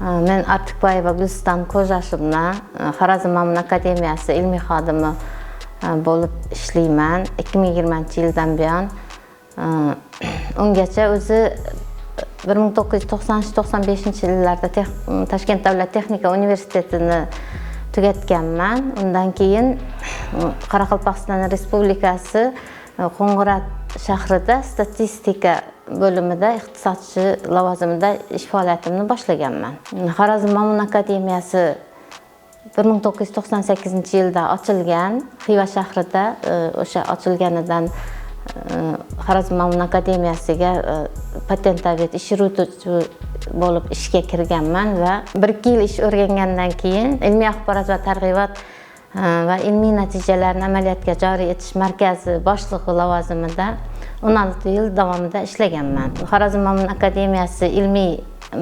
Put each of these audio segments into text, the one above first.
Men Artikbayeva Guliston Ko'zashevna, Xorazm Ma'mun akademiyasi ilmiy xodimi bo'lib ishlayman 2020-yildan buyon. Ungacha o'zi 1993-95 yillarda Toshkent davlat texnika universitetini tugatganman. Undan keyin Qoraqalpog'iston Respublikasi Qo'ng'irot shahrida statistika bo'limida iqtisodchi lavozimida ish faoliyatimni boshlaganman. Xorazm Ma'mun akademiyasi 1998-yilda ochilgan Xiva shahrida. O'sha ochilganidan Xorazm Ma'mun akademiyasiga патентовед, ish yurituvchi bo'lib ishga kirganman va 1-2 yil ish o'rgangandan keyin ilmiy axborot va targ'ibot va ilmiy natijalarni amaliyotga joriy etish markazi boshlig'i lavozimida 16 yil davomida ishlaganman. Xorazm Ma'mun akademiyasi ilmiy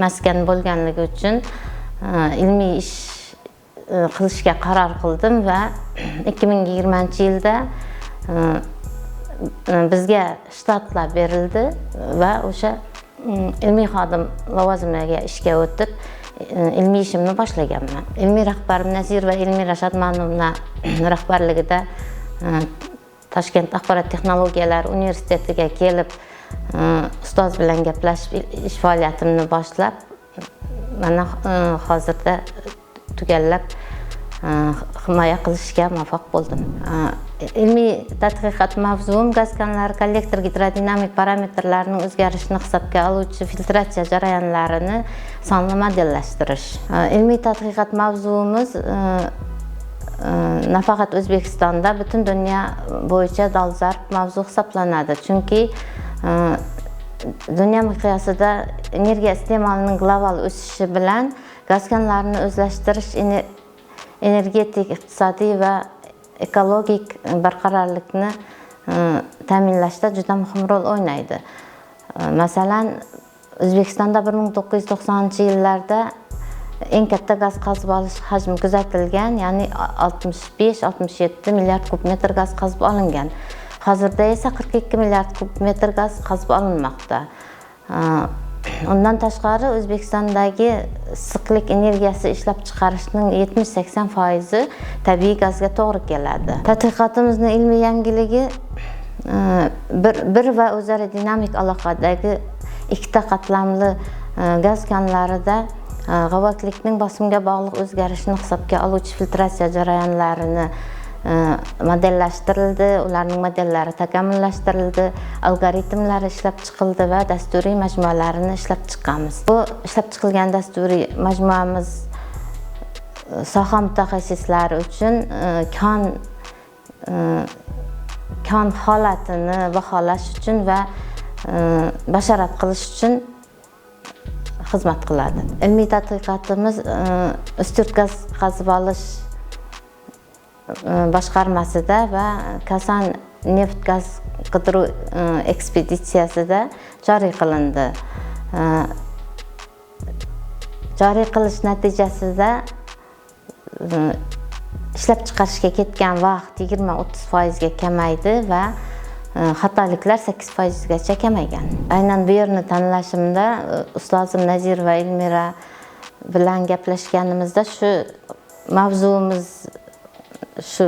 maskan bo'lganligi uchun ilmiy ish qilishga qaror qildim va 2020-yilda bizga shtatlar berildi va o'sha ilmiy xodim lavozimiga ishga o'tib, ilmiy ishimni boshlaganman. Ilmiy rahbarim Nazirova Elmira Shadmanovna rahbarligida Toshkent axborot texnologiyalari universitetiga kelib, ustoz bilan gaplashib, ish faoliyatimni boshlab, mana hozirda tugallab himoya qilishga muvaffaq bo'ldim. Ilmiy tadqiqot mavzuim gaz konlari kollektor gidrodinamik parametrlarining o'zgarishini hisobga oluvchi filtratsiya jarayonlarini sonli modellashtirish. Ilmiy tadqiqot mavzuimiz nafaqat O'zbekistonda, butun dunyo bo'yicha dolzarb mavzu hisoblanadi, chunki dunyo miqyosida energiya iste'molining global o'sishi bilan gaz konlarini o'zlashtirish energetik, iqtisodiy va ekologik barqarorlikni ta'minlashda juda muhim rol o'ynaydi. Masalan, O'zbekistonda 1990-yillarda eng katta gaz qazib olish hajmi kuzatilgan, ya'ni 65-67 milliard kub metr gaz qazib olingan. Hozirda esa 42 milliard kub metr gaz qazib olinmoqda. Undan tashqari, O'zbekistondagi issiqlik energiyasi ishlab chiqarishning 70-80 foizi tabiiy gazga to'g'ri keladi. Tadqiqotimizni ilmiy yangiligi bir va o'zaro dinamik aloqadagi ikkita qatlamli gaz konlarida g'ovaklikning bosimga bog'liq o'zgarishini hisobga oluvchi filtratsiya jarayonlarini modellashtirildi, ularning modellari takomillashtirildi, algoritmlari ishlab chiqildi va dasturiy majmualarini ishlab chiqqanmiz. Bu ishlab chiqilgan dasturiy majmuamiz soha mutaxassislari uchun kon holatini baholash uchun va bashorat qilish uchun xizmat qiladi. Ilmiy tadqiqotimiz Ustyurt gaz qazib olish boshqarmasida va Kasan neft gaz qidiruv ekspeditsiyasida joriy qilindi. Joriy qilish natijasida ishlab chiqarishga ketgan vaqt 20-30 foizga kamaydi va xatoliklar 8 foizgacha kamaygan. Aynan bu yerni tanlashimda ustozim Nazirova Elmira bilan gaplashganimizda shu mavzuimiz shu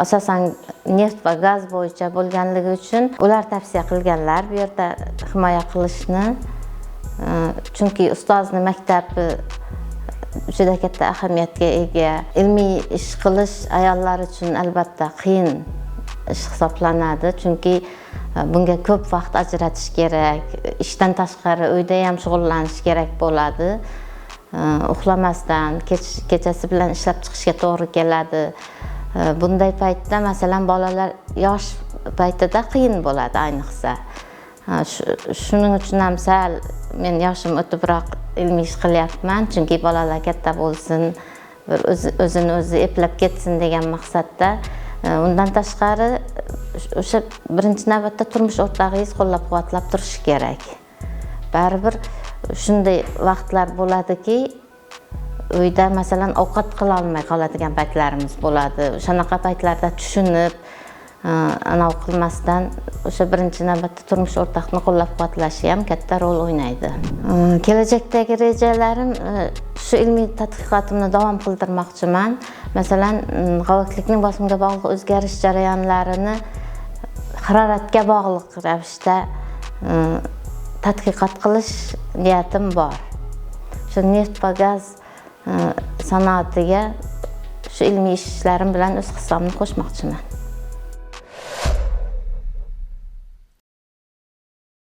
asosan neft va gaz bo'yicha bo'lganligi uchun ular tavsiya qilganlar bu yerda himoya qilishni. Chunki ustozni maktabi juda katta ahamiyatga ega. Ilmiy ish qilish ayollar uchun albatta qiyin ish hisoblanadi, chunki bunga ko'p vaqt ajratish kerak, ishdan tashqari uyda ham shug'ullanish kerak bo'ladi. Uxlamasdan kechasi bilan ishlab chiqishga to'g'ri keladi. Bunday paytda, masalan, bolalar yosh paytida qiyin bo'ladi ayniqsa. Shuning uchun ham sal men yoshim o'tibroq ilmiy ish qilyapman, chunki bolalar katta bo'lsin, bir o'zini o'zi eplab ketsin degan maqsadda. Undan tashqari, o'sha birinchi navbatda turmush o'rtog'ingiz qo'llab quvvatlab turishi kerak. Baribir shunday vaqtlar bo'ladiki, uyda, masalan, ovqat qilolmay qoladigan paytlarimiz bo'ladi. O'shanaqa paytlarda tushunib, anavi qilmasdan, o'sha birinchi navbatda turmush o'rtoqni qo'llab quvvatlashi ham katta rol o'ynaydi. Kelajakdagi rejalarim Shu ilmiy tadqiqotimni davom qildirmoqchiman. Masalan, g'ovaklikning bosimga bog'liq o'zgarish jarayonlarini haroratga bog'liq ravishda tadqiqot qilish niyatim bor. Shu neft va gaz sanoatiga shu ilmiy ishlarim bilan o'z hissamni qo'shmoqchiman.